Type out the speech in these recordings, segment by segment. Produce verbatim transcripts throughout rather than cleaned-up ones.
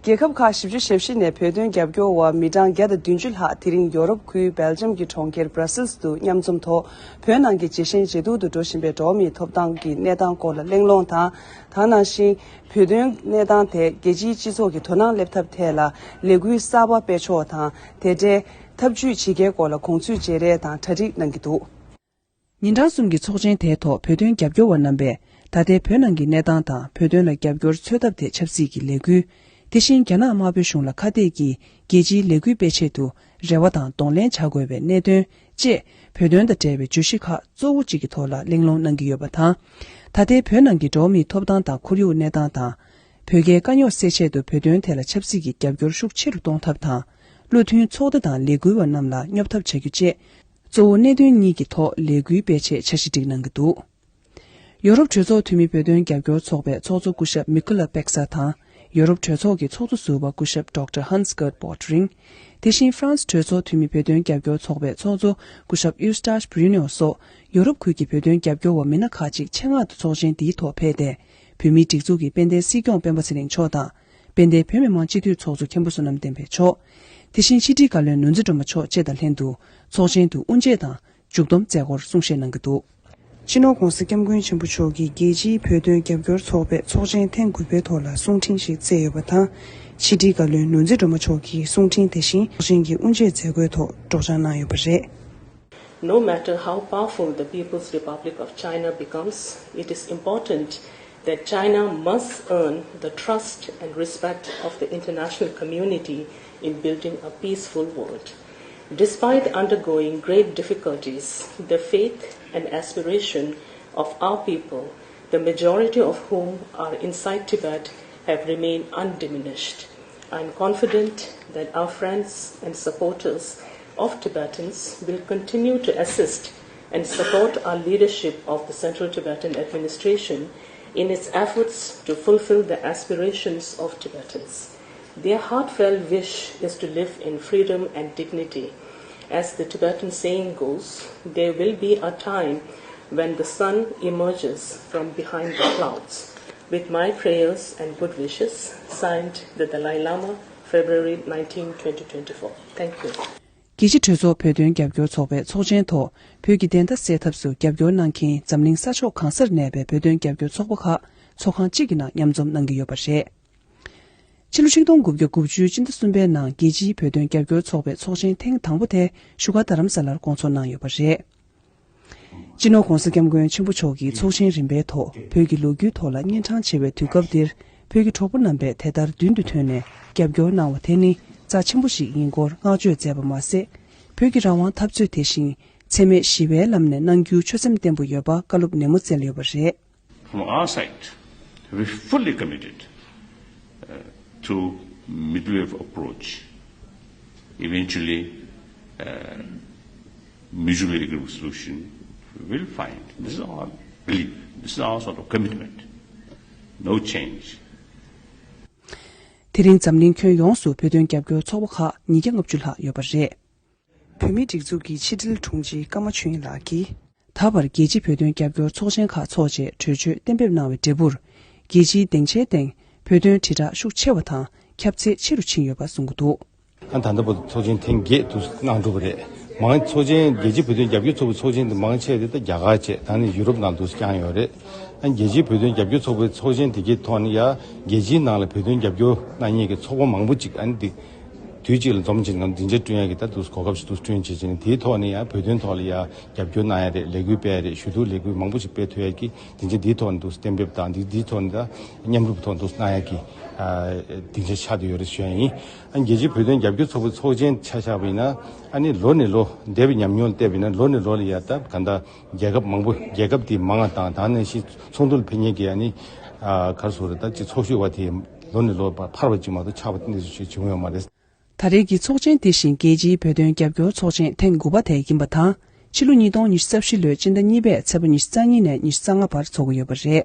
རྒྱལ་ཁབ་ཁག་བཞི་བཅུ་ཞེ་བཞི་ནས་བོད་དོན་རྒྱབ་སྐྱོར་བ་མི་གྲངས་བརྒྱ་དང་བདུན་ཅུ་ལྷག་དེ་རིང་ཡོ་རོབ་ཁུལ་སྦེལ་ཇམ་གྱི་གྲོང་ཁྱེར་སྦྲ་སིལ་དུ་མཉམ་འཛོམས་ཐོག་བོད་ནང་གི་ཇེ་ཞན་ཇེ་སྡུག་ཏུ་འགྲོ་བཞིན་པའི་འགྲོ་བ་མིའི་ཐོབ་ཐང་གི་གནས་སྟངས་སྐོར་ལ་གླེང་སློང་དང་། ད་ག་ནང་བཞིན་བོད་དོན་གནས་སྟངས་ཐད་རྒྱལ་སྤྱིའི་སྤྱི་ཚོགས་ཀྱི་དོ་སྣང་སླེབས་ཐབས་ཐད་ལ་ལས་འགུལ་གསར་པ་སྤེལ་ཕྱོགས་དང་། དེ་འབྲེལ་ཐབས་ཇུས་ཇི་དགེའི་སྐོར་ལ་དགོངས་ཚུལ་བརྗེ་རེས་དང་གྲ་སྒྲིག་གནང་གི་འདུག་ཉིན་གྲངས་གསུམ་གྱི་ཚོགས་ཆེན་དེའི་ཐོག་བོད་དོན་རྒྱབ་སྐྱོར་བ་རྣམ་པས་ད་ལྟའི་བོད་ནང་གི་གནས་སྟངས་དང་བོད་དོན་ལ་རྒྱབ་སྐྱོར་འཚོལ་ཐབས་ཐད་ཆབ་སྲིད་ཀྱི་ལས་འགུལ། དེ་བཞིན་རྒྱ་ནག་དམར་པོའི་གཞུང་ལ་ཁ་གཏད་ཀྱིས་རྒྱལ་སྤྱིའི་ལས་འགུལ་སྤེལ་ཆེད་དུ་རེ་བ་དང་གདོང་ལེན་བྱ་དགོས་པའི་གནད་དོན་བཅས་བོད་དོན་དང་འབྲེལ་བའི་བརྗོད་གཞི་ཁག་གཙོ་བོ་གཅིག་གི་ཐོག་ལ་གླེང་སློང་གནང་གི་ཡོད་པ་དང་། ད་ལྟའི་བོད་ནང་གི་འགྲོ་བ་མིའི་ཐོབ་ཐང་དང་ཁོར་ཡུག་གནས་སྟངས་དང་། བོད་རྒྱའི་དཀའ་རྙོག་སེལ་ཆེད་དུ་བོད་དོན་ཐད་ལ་ཆབ་སྲིད་ཀྱི་རྒྱབ་སྐྱོར་ཤུགས་ཆེ་རུ་གཏོང་ཐབས་དང་། བློ་མཐུན་ཚོགས་སྡེ་དང་ལས་འགུལ་བ་རྣམས་ལ་སྙོབ་ཐབས་བྱ་རྒྱུ་བཅས། གཙོ་བོ་གནད་དོན་གཉིས་ཀྱི་ཐོག་ལས་འགུལ་སྤེལ་ཆེད་འཆར་གཞི་སྒྲིག་གནང་གི་འདུག་ཡོ་རོབ་གྲོས་ཚོགས་འཐུས་མི་བོད་དོན་རྒྱབ་སྐྱོར་ཚོགས་པའི་ཚོགས་གཙོ་སྐུ་ཞབས་མི་ཀུ་ལ་པེག་ས་དང་། ཡོ་རོབ་གྲོས་ཚོགས་ཀྱི་ཚོགས་གཙོ་ཟུར་པ་སྐུ་ཞབས་ཌོག་ཊར་ཧན་སི་ཀར་པོ་ཊ་རིང་། དེ་བཞིན་ཧྥ་རན་སི་གྲོས་ཚོགས་འཐུས་མི་བོད་དོན་རྒྱབ་སྐྱོར་ཚོགས་པའི་ཚོགས་གཙོ་སྐུ་ཞབས་ཡུ་སི་ཊཱཤ་བྷི་རུ་ནོ་སོགས་ཡོ་རོབ་ཁུལ་གྱི་བོད་དོན་རྒྱབ་སྐྱོར་བ་མི་སྣ་ཁག་ཅིག་ཆེད་མངགས་ཏུ་ཚོགས་ཆེན་འདིའི་ཐོག་ཕེབས་ཏེ། བོད་མིའི་སྒྲིག་འཛུགས་ཀྱི་དཔལ་ལྡན་སྲིད་སྐྱོང་སྤེན་པ་ཚེ་རིང་མཆོག་དང་། དཔལ་ལྡན་བོད་མི་མང་སྤྱི་འཐུས་ཚོགས་གཙོ་མཁན་པོ་བསོད་ནམས་བསྟན་འཕེལ་མཆོག་དེ་བཞིན་ཕྱི་དྲིལ་བཀའ་བློན་ནོར་འཛིན་སྒྲོལ་མ་མཆོག་བཅས་དང་ལྷན་དུ་ཚོགས་ཆེན་དུ་དབུ་འབྱེད་དང་། མཇུག་སྡོམ་མཛད་སྒོར་གསུང་བཤད་གནང་གི་འདུག་སྤྱི་ནོར་༧གོང་ས་༧སྐྱབས་མགོན་ཆེན་པོ་མཆོག་གིས་རྒྱལ་སྤྱིའི་བོད་དོན་རྒྱབ་སྐྱོར་ཚོགས་པའི་ཚོགས་ཆེན་ཐེངས་དགུ་པའི་ཐོག་ལ་གསུང་འཕྲིན་ཞིག་བསྩལ་ཡོད་པ་དང་། ཕྱི་དྲིལ་བཀའ་བློན་ནོར་འཛིན་སྒྲོལ་མ་མཆོག་གིས་གསུང་འཕྲིན་དེ་བཞིན་ཚོགས་ཆེན་གྱི་དབུ་འབྱེད་མཛད་སྒོའི་ཐོག་སྒྲོག་སྦྱང་གནང་ཡོད་པ་རེད། No matter how powerful the People's Republic of China becomes, it is important that China must earn the trust and respect of the international community in building a peaceful world. Despite undergoing great difficulties, the faith and aspiration of our people, the majority of whom are inside Tibet, have remained undiminished. I am confident that our friends and supporters of Tibetans will continue to assist and support our leadership of the Central Tibetan Administration in its efforts to fulfill the aspirations of Tibetans. Their heartfelt wish is to live in freedom and dignity. As the Tibetan saying goes, there will be a time when the sun emerges from behind the clouds. With my prayers and good wishes, signed, the Dalai Lama, February nineteen, twenty twenty-four. Thank you. རྒྱལ་སྤྱིའི་གྲོས་ཚོགས་བོད་དོན་རྒྱབ་སྐྱོར་ཚོགས་པའི་ཚོགས་ཆེན་ཐོག་བོད་ཀྱི་བདེན་མཐའ་གསལ་ཐབས་སུ་རྒྱབ་སྐྱོར་གནང་མཁན་འཛམ་གླིང་ས་ཕྱོགས་གང་སར་གནས་པའི་བོད་དོན་རྒྱབ་སྐྱོར་ཚོགས་པ་ཁག་ཚོགས་ཁང་གཅིག་གི་ནང་མཉམ་འཛོམས་གནང་གི་ཡོད་པ་རེད། ཕྱི་ལོ་ཆིག་སྟོང་དགུ་བརྒྱ་དགུ་བཅུའི་སྤྱི་ཟླ་གསུམ་པའི་ནང་རྒྱལ་སྤྱིའི་བོད་དོན་རྒྱབ་སྐྱོར་ཚོགས་པའི་ཚོགས་ཆེན་ཐེངས་དང་པོ་དེ་བཞུགས་སྒར་རྡ་རམ་ས་ལར་སྐོང་ཚོགས་གནང་ཡོད་པ་རེད། སྤྱི་ནོར་༧གོང་ས་༧སྐྱབས་མགོན་ཆེན་པོ་མཆོག་གིས་ཚོགས་ཆེན་རིམ་པའི་ཐོག་བོད་ཀྱི་ལོ་རྒྱུས་ཐོག་ལ་གཉན་འཕྲང་ཆེ་བའི་དུས་སྐབས་འདིར་བོད་ཀྱི་གྲོགས་པོ་རྣམ་པས་དེ་ལྟར་མདུན་དུ་ཐོན་ནས་རྒྱབ་སྐྱོར་གནང་བ་དེ་ནི་རྩ་ཆེན་པོ་ཞིག་ཡིན་སྐོར་བསྔགས་བརྗོད་མཛད་པ་མ་ཟད། བོད་ཀྱི་རང་དབང་འཐབ་རྩོད་དེ་བཞིན་འཚེ་མེད་ཞི་བའི་ལམ་ནས་གནང་རྒྱུའི་ཆོད་སེམས་བརྟན་པོ་ཡོད་པ་བཀའ་སློབ་ནན་མོ་བསྩལ་ཡོད་པ་རེད། From our side, we fully committed uh, to middle way of approach. Eventually, uh, mutually agreeable solution we'll find. This is our belief. This is our sort of commitment. No change. དེ་རིང་འཛམ་གླིང་ཁྱོན་ཡོངས་སུ་བོད་དོན་རྒྱབ་སྐྱོར་ཚོགས་པ་ཁག་ཉིས་བརྒྱ་ལྔ་བཅུ་ལྷག་ཡོད་པ་རེད། བོད་མིའི་སྒྲིག་འཛུགས་ཀྱི་ཕྱི་དྲིལ་དྲུང་ཆེ་ཀརྨ་ཆོས་དབྱིངས་ལགས་ཀྱིས། ད་བར་རྒྱལ་སྤྱིའི་བོད་དོན་རྒྱབ་སྐྱོར་ཚོགས་ཆེན་ཁག་འཚོགས་རྗེས་གྲོས་ཆོད་གཏན་འབེབས་གནང་བའི་འབྲས་བུར། རྒྱལ་སྤྱིའི་སྡིངས་ཆའི་སྟེང་བོད་དོན་དྲིལ་བསྒྲགས་ཤུགས་ཆེ་བ་དང་ཁྱབ་ཚད་ཆེ་རུ་ཕྱིན་ཡོད་པ་གསུངས་ཀྱི་འདུག་ཨ་ད་ལྟ་བར་དུ་ཚོགས་ཆེན་ཐེངས་བརྒྱད་དུ་གནང་གྲུབ་པ་རེད། མང་ཚོགས་ཆེན་རྒྱལ་སྤྱིའི་བོད་དོན་རྒྱབ་སྐྱོར་ཚོགས་པའི་ཚོགས་ཆེན་དེ་མང་ཆེ་དེ་ད་རྒྱ་གར་བཅས་ད་ནི་ཡུ་རོབ་ནང་དུ་བསྐྱངས་ཡོད་རེད། ཨ་རྒྱལ་སྤྱིའི་བོད་དོན་རྒྱབ་སྐྱོར་ཚོགས་པའི་ཚོགས་ཆེན་དེ་གའི་ཐོག་ནས་ཡ་རྒྱལ་སྤྱིའི་ནང་ལ་བོད་དོན་རྒྱབ་སྐྱོར་གནང་མཁན་གྱི་ཚོགས་པ་མང་པོ་ཅིག་ཨ་ནི་དེ། དུས་གཅིག་ལ་འཛོམས་བྱས་ནས་སྡིངས་ཆ་བསྐྲུན་ཡག་གི་ད་དུས་གོ་སྐབས་ཤིག་ཏུ་བསྐྲུན་བྱས་བྱས་ནས་དེའི་ཐོག་ནས་ཡང་བོད་དོན་ཐོག་ལ་ཡང་རྒྱབ་སྐྱོར་གནང་ཡག་རེད། ལས་འགུལ་སྤེལ་ཡག་རེད། ཞུ་གཏུག་ལས་འགུལ་མང་པོ་ཞིག་སྤེལ་ཐུབ་ཡག་གི་སྡིངས་ཆ་འདིའི་ཐོག་ནས་དུ་གཏན་འབེབས་དང་འདི་འདིའི་ཐོག་ནས་ད་མཉམ་རུབ་ཐོག་ཏུ་གནང་ཡག་གི་སྡིངས་ཆ་ཆགས་བསྡད་ཡོད་རེད་ཞུ་ཡག་ཡིན། ཨ་རྒྱལ་སྤྱིའི་བོད་དོན་རྒྱབ་སྐྱོར་ཚོགས་པའི་ཚོགས་ཆེན་ཆ་བཞག་པ་ཡིན་ན་ཨ་ནི་ལོ་ནས་ལོ་འདས་པའི་ཉམས་མྱོང་ལ་བལྟས་པ་ཡིན་ན་ལོ་ནས་ལོ་ལ་ཡང་ད་ག་འདྲ་རྒྱལ་ཁབ་མང་པོ་རྒྱལ་ཁབ་དེ་མང་བ་དང་ད་ནང་བཞིན་ཚོགས་འདུ་ལ་ཕེབས་མཁན་གྱི་ཨ་ནི་ག་རེ་ཟེར་དགོས་རེད་ད་ཅིག་ཚོགས་ཞུགས་པ་དེ་ལོ་ནས་ལོ་འཕར་བ་ཅིག་མ་གཏོགས་ཆགས་པ་དེ་འདྲ་ཞིག་བྱུང་ཡོད་མ་རེད། ད་རེས་ཀྱི་ཚོགས་ཆེན་དེ་བཞིན་རྒྱལ་སྤྱིའི་བོད་དོན་རྒྱབ་སྐྱོར་ཚོགས་ཆེན་ཐེངས་དགུ་པ་དེ་ཡིན་པ་དང་། ཕྱི་ལོ་ཉིས་སྟོང་ཉི་ཤུ་རྩ་བཞི་ལོའི་སྤྱི་ཟླ་གཉིས་པའི་ཚེས་པ་ཉི་ཤུ་རྩ་གཉིས་ནས་ཉི་ཤུ་རྩ་ལྔ་བར་འཚོགས་ཀྱི་ཡོད་པ་རེད།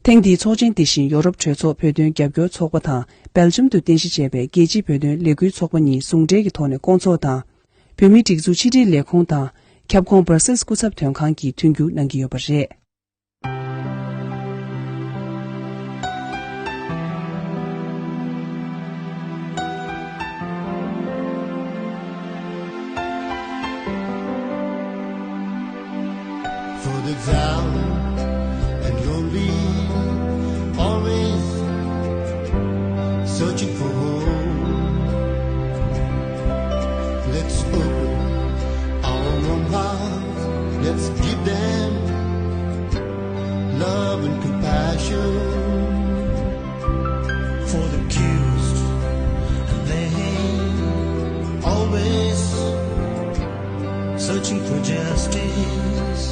ཐེངས་འདིའི་ཚོགས་ཆེན་དེ་བཞིན་ཡོ་རོབ་གྲོས་ཚོགས་བོད་དོན་རྒྱབ་སྐྱོར་ཚོགས་པ་དང་སྦེལ་ཇམ་དུ་རྟེན་གཞི་བྱས་པའི་རྒྱལ་སྤྱིའི་བོད་དོན་ལས་འགུལ་ཚོགས་པ་གཉིས་ཟུང་འབྲེལ་གྱི་ཐོག་ནས་སྐོང་ཚོགས་དང་། བོད་མིའི་སྒྲིག་འཛུགས་ཕྱི་དྲིལ་ལས་ཁུངས་དང་ཁྱབ་ཁོངས་སྦར་སིལ་སྐུ་ཚབ་དོན་ཁང་གིས་མཐུན་འགྱུར་གནང་གི་ཡོད་པ་རེད། down and lonely, always searching for hope. Let's open our warm hearts, let's give them love and compassion. For the accused and blame, always searching for justice.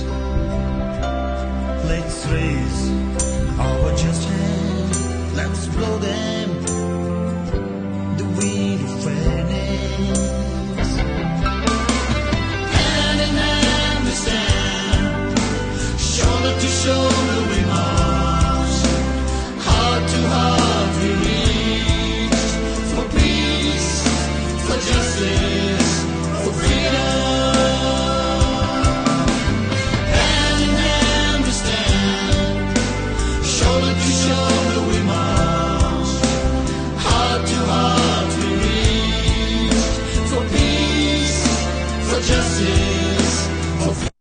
Let's raise our just hand. Let's blow them the wind of fairness. Hand in hand we stand, shoulder to shoulder we march. Heart to heart we reach for peace, for justice, for freedom. Hand in hand we stand, shoulder to shoulder we march. Heart to heart we reach for peace, for justice, for freedom.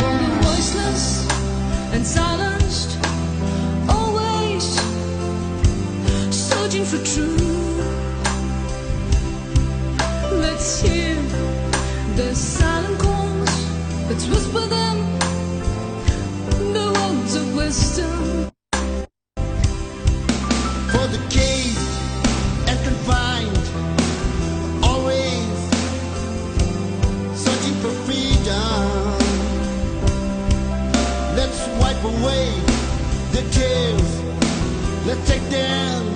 For the voiceless and silenced, always searching for truth. Let's hear the silent calls. Let's whisper them the words of wisdom. For the caged and confined, always searching for freedom. Let's wipe away the tears. Let's take them